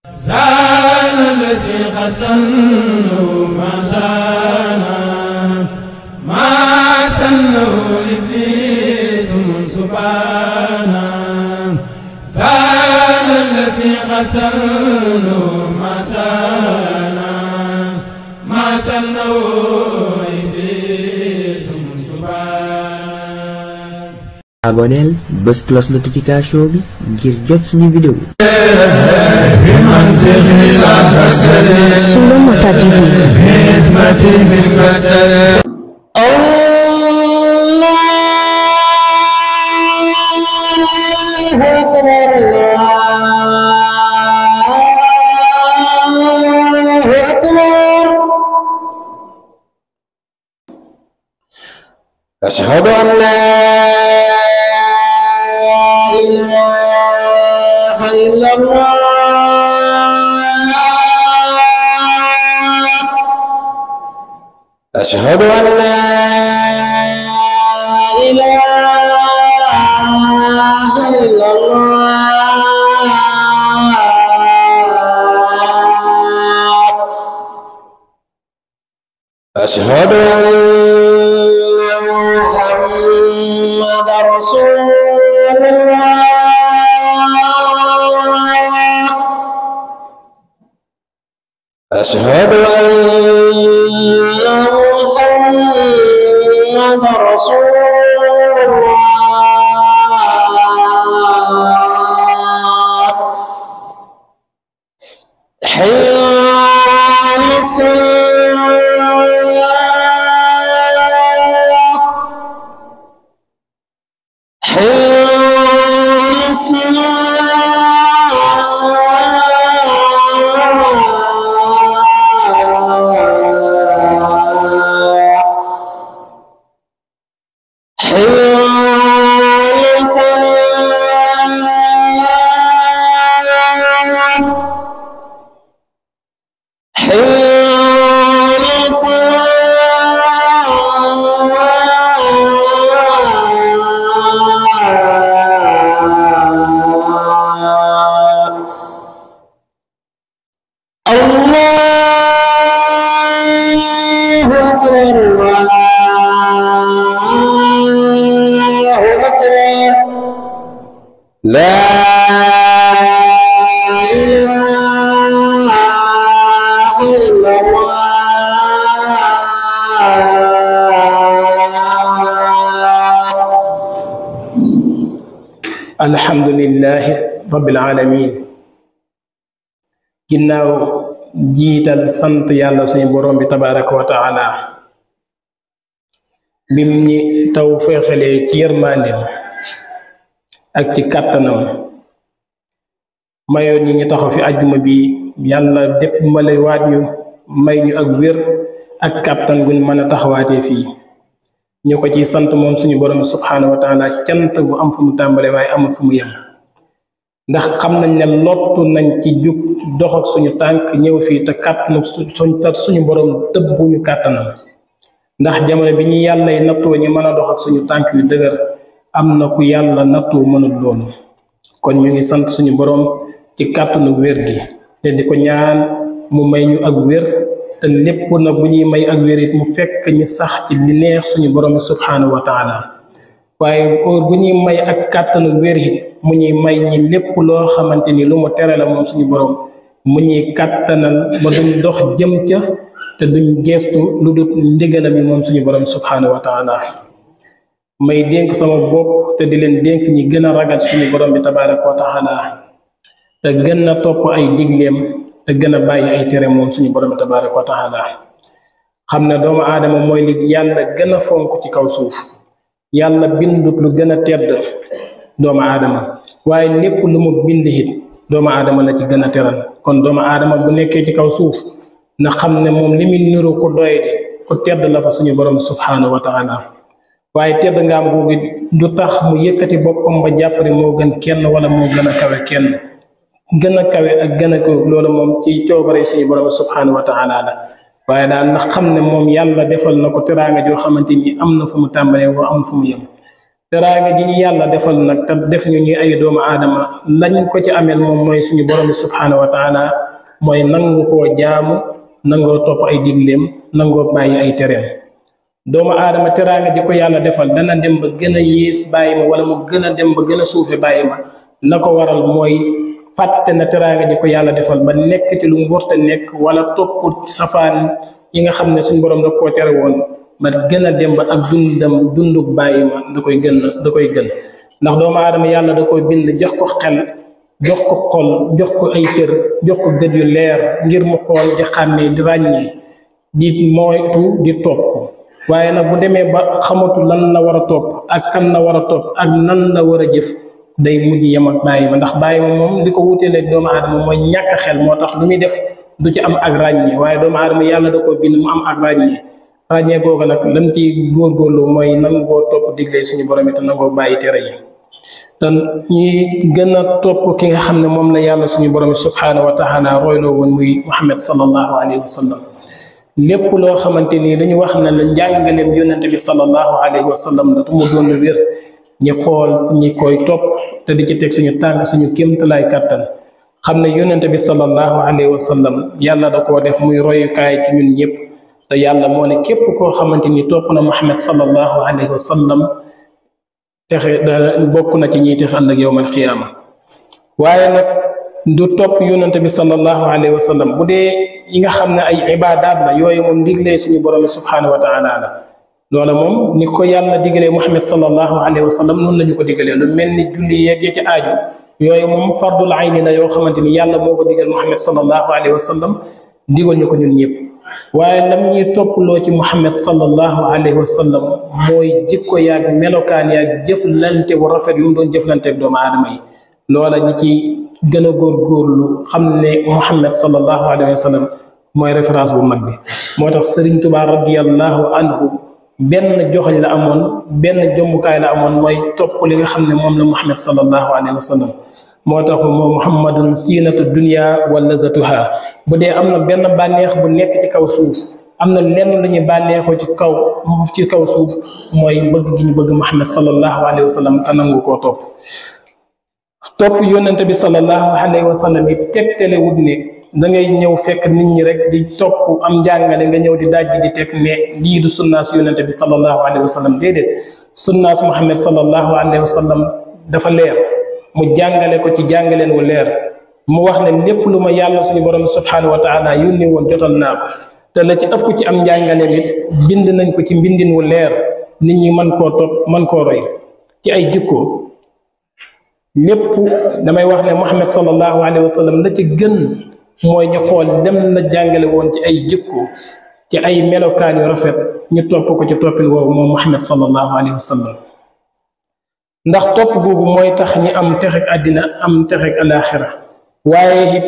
زال الذي خسنه ما شانا ما سنه إبليس سبحانا زال الذي خسنه ما شانا ما سنه إبليس سبحانا. abonneel bës cloche notification bi ngir jot suñu vidéo. Solo Mota TV. أشهد أن لا إله إلا الله أشهد أن لا إله إلا الله أشهد أن محمد رسول الله أشهد أن محمد رسول الله حي على الصلاة لا إله إلا الله. الحمد لله رب العالمين. ginnaaw jiital sant yàlla suñu borom bi tabaraka wa taala bim ñi taw feexalee ci yërmandeem ak ci kàttanam mayoon ñi ñu taxaw fi àjjuma bi yàlla def male waat ñu may ñu ak wér ak kàttan guñ mën a taxawaatee fii ñu ko ci sant moom suñu borom subhanahu wa taala cant gu am fu mu tàmbale waaye amul fu mu yem ndax xam nañ ne lottu nañ ci jug dox ak suñu tànk ñëw fii te kàttanu suñu borom tëbbuñu kàttanam ndax jamono bi ñu yàlla yi nattoo ñu mën a dox ak suñu tànk yu dëgër am na ku yàlla nattoo mënul loolu kon ñu ngi sant suñu borom ci kàttanu wér gi te di ko ñaan mu may ñu ak wér te lépp na bu ñuy may ak wér it mu fekk ñi sax ci li neex suñu borom subhanahu wa taala waaye bu ñuy may ak kàttanu wér it mu ñuy may ñi lépp loo xamante ni lu mu tere la moom suñu borom mu ñuy kàttanal ba duñ dox jëm ca te duñ gestu lu dul ndigalam yi moom suñu borom subhanahu wa taala may dénk sama bopp te di leen dénk ñi gën a ragal suñu borom bi tabaraka wa taala te gën a topp ay digleem te gën a bàyyi ay tere moom suñu borom bi tabaraka wa taala xam ne doomu aadama mooy li yàlla gën a fonk ci kaw suuf yàlla bindut lu gën a tedd doomu aadama waaye lépp lu mu bind it doomu aadama la ci gën a teral kon doomu aadama bu nekkee ci kaw suuf na xam ne moom li muy niru ku doy di ku tedd la fa suñu borom subhanahu wa taala waaye tedd nga am googu du tax mu yëkkati boppam ba jàpp ne moo gën kenn wala moo gën a kawe kenn gën a kawe ak gën a ko loolu moom ci coobare suñu borom subhanahu wa taala la waaye daal na xam ne moom yàlla defal na ko teraanga joo xamante ni am na fu mu tàmbalee woo am fu mu yem teraanga ji ñu yàlla defal nag te def ñu ñuy ay doomu aadama lañ ko ci ameel moom mooy suñu borom bi subhaanahu wa taala mooy nangu koo jaamu nangoo topp ay digleem nangoo bàyyi ay tereem. doomu aadama teraanga ji ko yàlla defal dana dem ba gën a yées bàyyi ma wala mu gën a dem ba gën a suufe bàyyi ma la ko waral mooy fàtte na teraanga ji ko yàlla defal ba nekk ci lu mu warta nekk wala topp safaan yi nga xam ne suñu borom da koo tere woon ba gën a dem ba ak dunduk bàyyi ma da koy gën ndax doomu aadama yàlla da koy bind jox ko xel jox ko xol jox ko ay cër jox ko gët yu leer ngir mu xool di xàmmee di ràññee di moytu di topp waaye nag bu demee ba xamatu lan la war a topp ak kan la war a topp ak nan la war a jëf day mujj yem ak bàyyi ma ndax bàyyi ma moom li ko wuteeleeg doomu aadama mooy ñàkk xel moo tax lu muy def du ci am ak ràññee waaye doomu aadama yàlla da koo bind mu am ak ràññee googu nag lam ci góorgóorlu mooy nangoo topp digle suñu borom it nangoo bàyyi tere yi te ñi gën a topp ki nga xam ne moom la yàlla suñu borom subhaanahu wa taala royloo woon muy Muhammad sallallahu alayhi wa sallam lépp loo xamante ni dañu wax ne la njàngaleem yonente bi sallallahu alayhi wa sallam la tu mu doon lu wér ñi xool ñi koy topp te di ci teg suñu tànk suñu kéemtalaay kàttan xam ne yonente bi sallallahu alayhi wa sallam yàlla da koo def muy royukaay ci ñun ñëpp te yàlla moo ne képp koo xamante ni topp na Muhammad sallallahu alayhi wa sallam texe da bokk na ci ñiy texe ëllëg yowmal xiyaama waaye nag du topp yonente bi sallallahu alayhi wa sallam bu dee yi nga xam ne ay ibaadaat la yooyu moom diglee suñu borom subhaanahu wa taala la loola moom ni ko yàlla digalee Muhammad sallallahu alayhi wa sallam noonu la ñu ko digalee lu mel ni julli yeeg ya ci aaju yooyu moom fardul ayni la yoo xamante ni yàlla moo ko digal Muhammad sallallahu alayhi wa sallam digal ñu ko ñun ñëpp waaye lam ñuy topploo ci Muhammad sallallahu alayhi wa sallam mooy jikko yaag melokaan yaag jëflante bu rafet yu mu doon jëflanteeg doomu aadama yi loola ñi ci gën a góorgóorlu xam ne Muhammad sallallahu alayhi wa sallam mooy référence bu mag bi moo tax Sëriñ Tuubaa radiyallahu anhu benn joxañ la amoon benn jommukaay la amoon mooy topp li nga xam ne moom la Muhammad sallallahu alayhi wa sallam moo tax moom Muhammadun siinatu dunya wa lazatuha bu dee am na benn bànneex bu nekk ci kaw suuf am na lenn lu ñuy bànneexoo ci kaw suuf mooy bëgg gi ñu bëgg Muhammad sallallahu alayhi wa sallam te nangu koo topp yónnante bi sallallahu alayhi wa sallam yi tegtale wut ne da ngay ñëw fekk nit ñi rek di topp am njàngale nga ñëw di dajji di teg ne lii du sunnaas yónnante bi sallallahu alayhi wa sallam déedéet sunnaas Muhammad sallallahu alayhi wa sallam dafa leer mu jàngale ko ci jàngaleen wu leer mu wax ne lépp lu ma yàlla suñu borom subhanahu wa taala yónni woon jotal naa ko te la ci ëpp ci am njàngale nit bind nañ ko ci mbindin wu leer nit ñi mën koo topp mën koo roy ci ay jikko lépp damay wax ne Muhammad sallallahu alayhi wa sallam la ci gën mooy ñu xool dem na jàngale woon ci ay jikko ci ay melokaan yu rafet ñu topp ko ci toppin woowu moom Muhammad sallallahu alayhi wa sallam ndax topp googu mooy tax ñi am texek àddina am texek alaaxira waaye it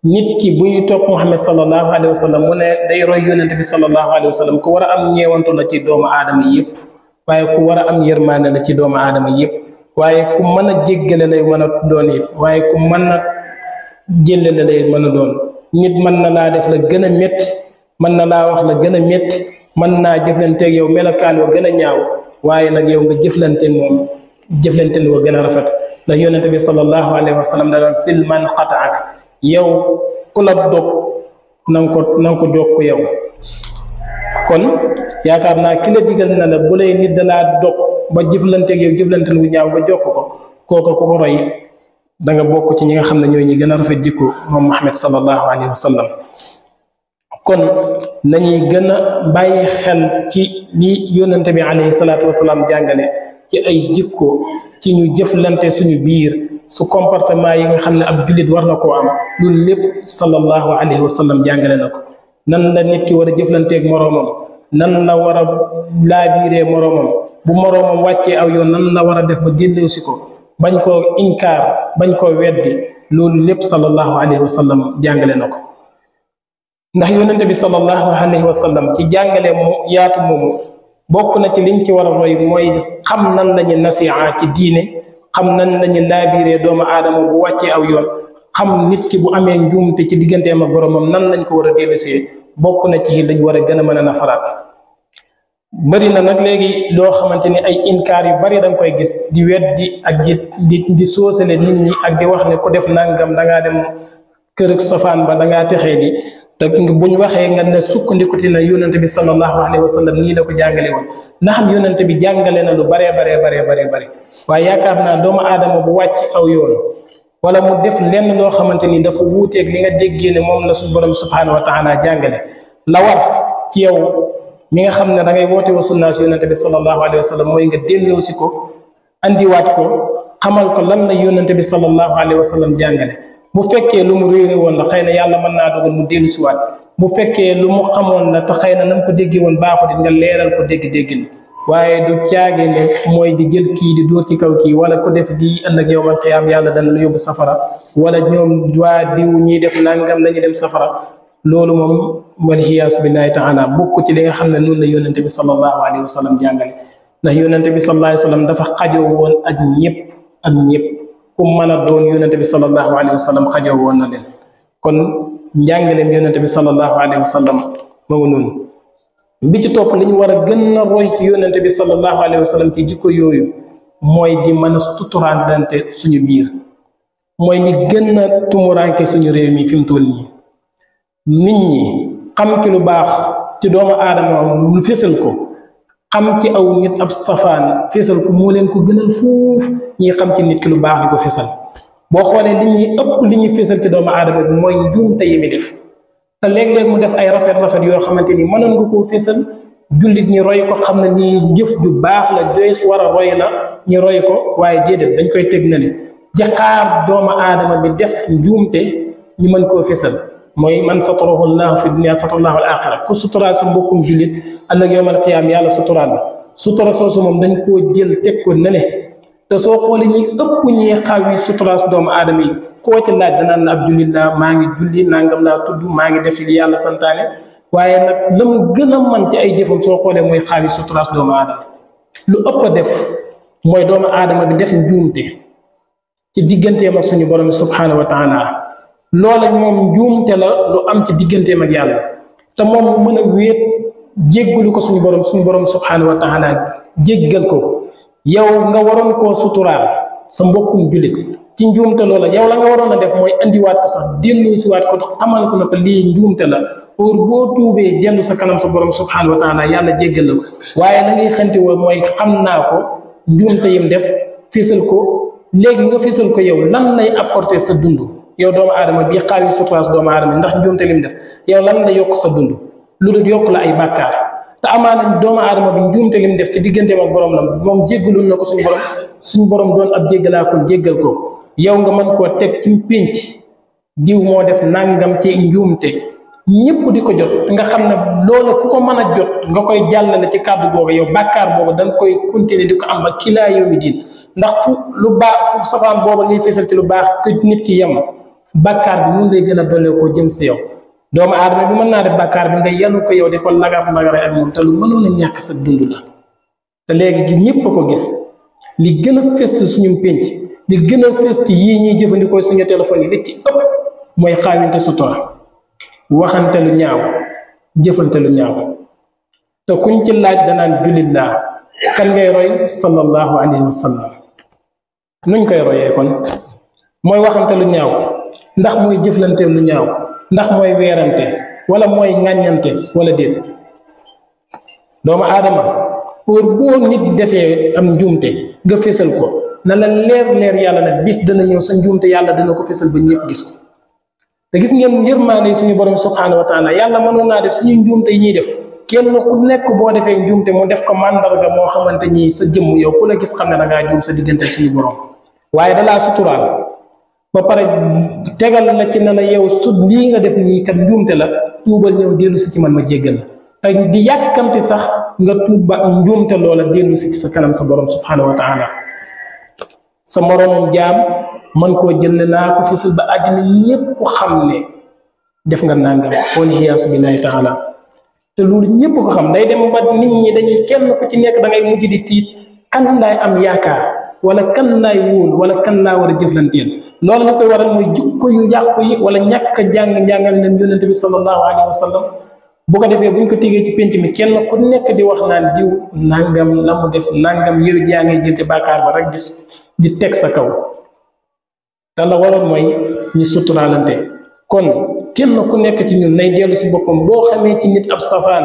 nit ki buy topp Muhammad sallallahu alayhi wa sallam mu ne day roy yonente bi sallallahu alayhi wa sallam ku war a am ñeewantu la ci doomu aadama yépp waaye ku war a am yërmaande la ci doomu aadama yépp waaye ku mën a jéggale lay mën a doon it waaye ku mën a jëllale lay mën a doon nit mën na laa def la gën a métti mën na laa wax la gën a métti mën naa jëflanteeg yow melokaan wa gën a ñaaw waaye nag yow nga jëflanteeg moom jëflante wa gën a rafet ndax yonente bi sallallahu alayhi wa sallam da doon sil man qataak yow ku la dog na nga ko jokk yow kon yaakaar naa ki la digal na la bu lay nit dalaa dog ba jëflanteeg yow jëflante wu ñaaw nga jokk ko kooka ku ko roy da nga bokk ci ñi nga xam ne ñooy ñi gën a rafet jikko moom Muhammad sallallahu alayhi wa sallam kon nañuy gën a bàyyi xel ci li yonente bi alayhi salaatu wasalaam jàngale ci ay jikko ci ñu jëflante suñu biir su comportement yi nga xam ne ab jullit war na koo am loolu lépp sallallahu alayhi wa sallam jàngale na ko nan la nit ki war a jëflanteeg moroomam nan la war a laabiiree moroomam bu moroomam wàccee aw yoon nan la war a def ba delloosi ko bañ koo inkaar bañ koo weddi loolu lépp sallallahu alayhi wa sallam jàngale na ko ndax yonente bi sallallahu alayhi wa sallam ci jàngale mu yaatu moomu bokk na ci liñ ci war a roy mooy xam nan lañu nasiha ci diine xam nan lañu laabiiree doomu aadama bu wàccee aw yoon xam nit ki bu amee njuumte ci digganteem ak boromam nan lañ ko war a dellusee bokk na ci lañ war a gën a mën a nafaraat bëri na nag léegi loo xamante ni ay inkaar yu bari da nga koy gis di weddi ak di soosale nit ñi ak di wax ne ku def nangam da ngaa dem kër ak sofaan ba da ngaa texee di te buñ waxee nga ne sukkandikuti na yonente bi sallallahu alayhi wa sallam nii la ko jàngale woon na xam yonente bi jàngale na lu baree bare waaye yaakaar naa doomu aadama bu wàcc aw yoon wala mu def lenn loo xamante ni dafa wuuteeg li nga déggee ne moom la suñu borom subhanahu wa taala jàngale la war ci yow mi nga xam ne da ngay woote wa sunna si yonente bi sallallahu alayhi wa sallam mooy nga delloo si ko andiwaat ko xamal ko lan la yonente bi sallallahu alayhi wa sallam jàngale bu fekkee lu mu réere woon la xëy na yàlla mën naa dogal mu dellu si waat bu fekkee lu mu xamoon la te xëy na nam ko déggee woon baaxut it nga leeral ko dégg-déggin waaye du caage ne mooy di jël kii di dóor ci kaw kii wala ku def di ëllëg yowmal xiyaam yàlla dana la yóbbu safara wala ñoom waa diw ñiy def nangam lañu dem safara loolu moom waliyaasu billahi taala bokk ci li nga xam ne noonu la yonente bi sallallahu alayhi wa sallam jàngale ndax yonente bi sallallahu alayhi wa sallam dafa xajoo woon ak ñëpp ku mën a doon yonente bi sallallahu alayhi wa sallam xajoo woon na leen kon njàngaleem yonente bi sallallahu alayhi wa sallam moo noonu bi ci topp li ñu war a gën a roy ci yonente bi sallallahu alayhi wa sallam ci jikko yooyu mooy di mën a suturaalante suñu biir mooy li gën a tumuranke suñu réew mi fi mu toll nii nit ñi xam ki lu baax ci doomu aadama lu fésal ko xam ci aw nit ab safaan fésal ko moo leen ko gënal fuuf ñi xam ci nit ki lu baax di ko fésal boo xoolee li ñuy ëpp li ñuy fésal ci doomu aadama bi mooy njuumte yi mi def te léeg-léeg mu def ay rafet yoo xamante ni mënoon nga koo fésal jullit ñi roy ko xam ne nii jëf ju baax la joyes war a roy la ñi roy ko waaye déedéet dañ koy teg na ne jaxaar doomu aadama bi def njuumte ñu mën koo fésal mooy man satarahu llahu fi dunia satarallahu al axira ku suturaal sa mbokkum jullit ëllëg yowmal qiyaam yàlla suturaal la sutura soosu moom dañ koo jël teg ko ne te soo xoolee ñi ëpp ñi xaw yi suturaal doomu aadama yi koo ci laaj danaan na ab jullit laa maa ngi julli nangam laa tudd maa ngi def li yàlla santaane waaye nag la mu gën a man ci ay jëfam soo xoolee mooy xaw yi suturaal doomu aadama lu ëpp a def mooy doomu aadama bi def njuumte ci digganteem ak suñu borom subhanahu wa taala loola moom njuumte la lu am ci digganteem ak yàlla te moom mu mën a wéet jéggalu ko suñu borom subhanahu wa taala jéggal ko yow nga waroon koo suturaal sa mbokkum jullit ci njuumte loola yow la nga waroon a def mooy andiwaat ko sax dellu siwaat ko xamal ko ne ko lii njuumte la pour boo tuubee dellu sa kanam sa borom subhanahu wa taala yàlla jéggal la ko waaye la ngay xanti woo mooy xam naa ko njuumte yim def fésal ko léegi nga fésal ko yow lan lay apporter sa dund yow doomu aadama bii xaawi suturaas doomu aadama ndax njuumte lim def yow lan la yokk sa dund lu dul yokk la ay bàkkaar te amaana doomu aadama bi njuumte lim def ci digganteem ak borom la moom jéggalul na ko suñu borom doon ab jéggalaa ko jéggal ko yow nga mën koo teg ci pénc diw moo def nangam ci njuumte ñëpp di ko jot nga xam ne loolu ku ko mën a jot nga koy jàllale ci kàddu boobu yow bàkkaar boobu da nga koy continuer di ko am ba kilaa yow mi diin ndax fu lu baax fu safaan booba ngay feesal ci lu baax ku nit ki yem bàkkaar bi mun lay gën a dollee koo jëm si yow doomu aadama bi mën naa def bàkkaar bi nga yanu ko yow di ko lagar-lagare ak moom te lu mënoon a ñàkk sa dund la te léegi gi ñëpp a ko gis li gën a fes suñu pénc li gën a fes ci yii ñuy jëfandikoo suñu téléphone yi li ci ëpp mooy xaawinte sutura waxante lu ñaaw jëfante lu ñaaw te kuñ ci laaj danaan jullit laa kan ngay roy sallallahu alayhi wa sallam nuñ koy royee kon mooy waxante lu ñaaw ndax mooy jëflante lu ñaaw ndax mooy weerante wala mooy ŋàññante wala déet doomu aadama pour boo nit defee am njuumte nga fésal ko na la leer yàlla nag bis dana ñëw sa njuumte yàlla dana ko fésal ba ñëpp gis ko te gis ngeen yërmaande suñu borom subhanahu wa taala yàlla mënoon naa def suñu njuumte yi ñuy def kenn ku nekk boo defee njuumte mu def ko màndarga moo xamante ni sa jëmm yow ku la gis xam ne da ngaa juum sa diggante suñu borom waaye dalaa suturaal ba pare tegal la ci na la yow su lii nga def nii kat njuumte la tuubal ñëw dellu si ci man ma jéggal la te di yàkkamti sax nga tuub ba njuumte loola dellu si ci sa kanam sa borom subhanahu wa taala sa moroomam jaam man koo jël ne naa ko fisal ba àddina ñépp xam ne def nga nangam waliyaasu billahi taala te loolu ñépp ko xam day dem ba nit ñi dañuy kenn ku ci nekk da ngay mujj di tiit kan laay am yaakaar wala kan laay wóolu wala kan laa war a jëflanteel loolu la koy waral mooy jikko yu yàqu yi wala ñàkk a njàngal leen yonente bi sallallahu alayhi wa sallam bu ko defee buñ ko tegee ci penc mi kenn ku nekk di wax naan diw nangam la mu def nangam yow yaa ngay jël ci bàkkaar ba rek di teg sa kaw te la waroon mooy ñu suturaalante kon kenn ku nekk ci ñun nay dellu si boppam boo xamee ci nit ab safaan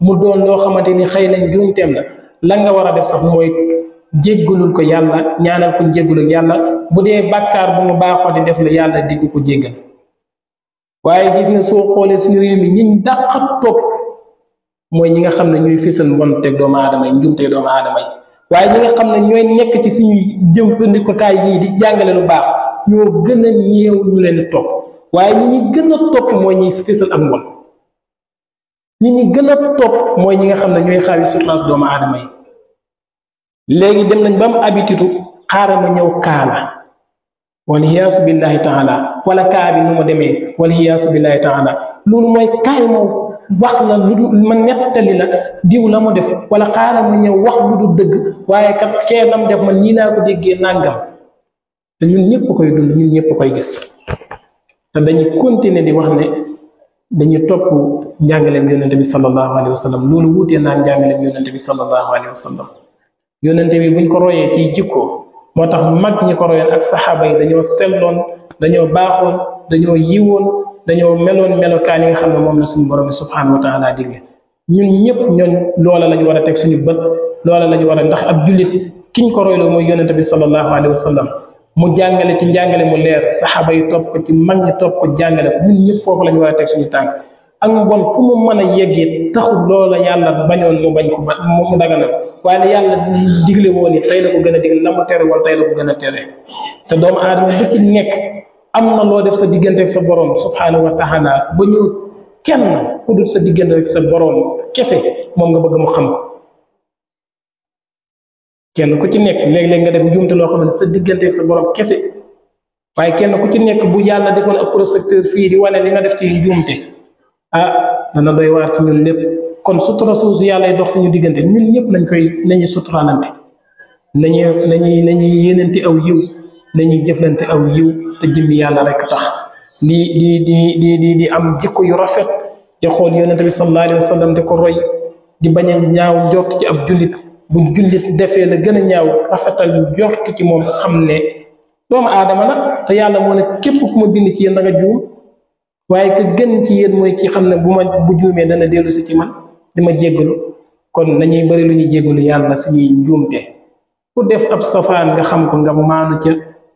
mu doon loo xamante ni xëy na njuumteem la nga war a def sax mooy jéggalul ko yàlla ñaanal ko jéggalul yàlla bu dee bàkkaar bu mu baaxoo di def la yàlla digg ko jéggal waaye gis nga soo xoolee suñu réew mi ñiñ dàq topp mooy ñi nga xam ne ñooy fésal mbon teg doomu aadama yi njuumte doomu aadama yi waaye ñi nga xam ne ñooy nekk ci suñu jëfandikukaay yii di jàngale lu baax ñoo gën a ñeew ñu leen topp waaye ñi gën a topp mooy ñi fésal ak mbon ñi gën a topp mooy ñi nga xam ne ñooy xaawi souffrance doomu aadama yi léegi dem nañ ba am habitude xaaral ma ñëw kaala waliyaasu billahi taala wala kaa bi nu ma demee waliyaasu billahi taala loolu mooy kaay ma wax la lu ma nettali la diw la mu def wala xaaral ma ñëw wax lu du dëgg waaye kat kee lam def man ñii laa ko déggee nàngam te ñun ñëpp koy dund ñun ñëpp koy gis te dañuy continuer di wax ne dañu topp njàngaleem yonente bi sallallahu alayhi wa sallam loolu wuutee naa njàngaleem yonente bi sallallahu alayhi wa sallam yonente bi buñ ko royee ci jikko moo tax mag ñi ko royoon ak saxaaba yi dañoo selloon dañoo baaxoon dañoo yiwoon dañoo meloon melokaan yi nga xam ne moom la suñu borom subhanahu wa taala digle ñun ñëpp ñoon loola lañu war a teg suñu bët loola lañu war a ndax ab jullit kiñ ko royloo mooy yonente bi sallallahu alayhi wa sallam mu jàngale ci njàngale mu leer saxaaba yi topp ko ci mag ñi topp ko jàngale ko ñun ñëpp foofu lañu war a teg suñu tànk ak mbon fu mu mën a yeggee taxul loola yàlla bañoon mu bañ ko mu daganal waaye yàlla digle woon ni tey la ko gën a digle la mu tere woon tey la ko gën a tere te doomu aadama bu ci nekk am na loo def sa diggante ak sa borom subhanahu wa taala ba ñu kenn ku dul sa diggante ak sa borom kese moom nga bëgg mu xam ko kenn ku ci nekk léeg-léeg nga def njuumte loo xam ne sa diggante ak sa borom kese waaye kenn ku ci nekk bu yàlla defoon ak projecteur fii di wane li nga def ci njuumte dana doy waar ci ñun lépp kon sutura suusu yàlla dox suñu diggante ñun ñëpp nañu suturaalante nañuy yéenante aw yiw nañuy jëflante aw yiw te jëmmi yàlla rek tax di am jikko yu rafet di xool yonente bi sallallahu alayhi wa sallam di ko roy di bañ a ñaaw njort ci ab jullit bu jullit defee la gën a ñaaw rafetal njort ci moom xam ne doomu aadama la te yàlla moo ne képp ku ma bind ci yéen da nga juum waaye ka gën ci yéen mooy ki xam ne bu juumee dana dellu si ci man di ma jéggalu kon nañuy bari lu ñuy jéggalu yàlla suñuy njuumte ku def ab safaan nga xam ko nga maanu ca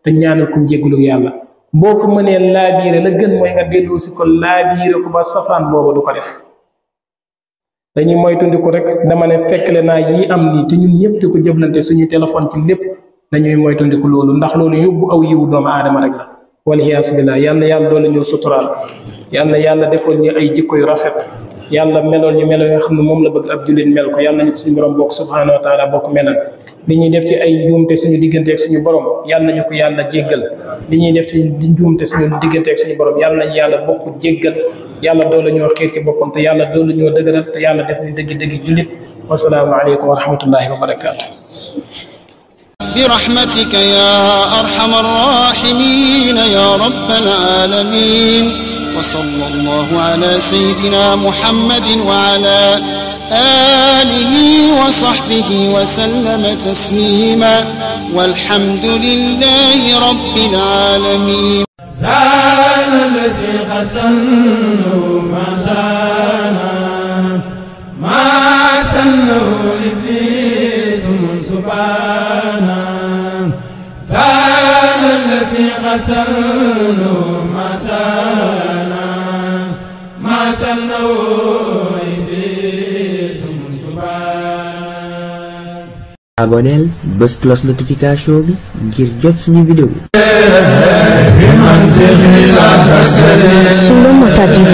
te ñaanal ko jéggalu yàlla boo ko mënee laabiire la gën mooy nga dellu si ko laabiire ko ba safaan boobu du ko def dañuy moytandiku rek dama ne fekkle naa yi am lii te ñun ñëpp di ko jëflante suñu téléphone ci lépp dañuy moytandiku loolu ndax loolu yóbbu aw yiwu doomu aadama rek la waliyaasu billah yàlla doole ñoo suturaal yàlla defoon ñu ay jikko yu rafet yàlla meloon ñu melo nga xam ne moom la bëgg ab jullit mel ko yàlla nañu suñu borom bokk subhanahu wa taala bokk melal li ñuy def ci ay njuumte suñu diggante ak suñu borom yàlla nañu ko yàlla jéggal li ñuy def ci njuumte suñu diggante ak suñu borom yàlla nañu yàlla bokk jéggal yàlla doole ñoo xiir ci boppam te yàlla doole ñoo dëgëral te yàlla def ñu dëgg jullit wasalaamu aleykum wa rahmatullahi wa barakaatu. برحمتك يا أرحم الراحمين يا رب العالمين وصلى الله على سيدنا محمد وعلى آله وصحبه وسلم تسليما والحمد لله رب العالمين زال الذي خسنه ما شانا ما سنه إبليس سبحانه زال الذي خسنه ما شانا ما سنه إبليس سبحانه aboneel bës cloche notification bi ngir jot suñu vidéo. Solo Mota TV.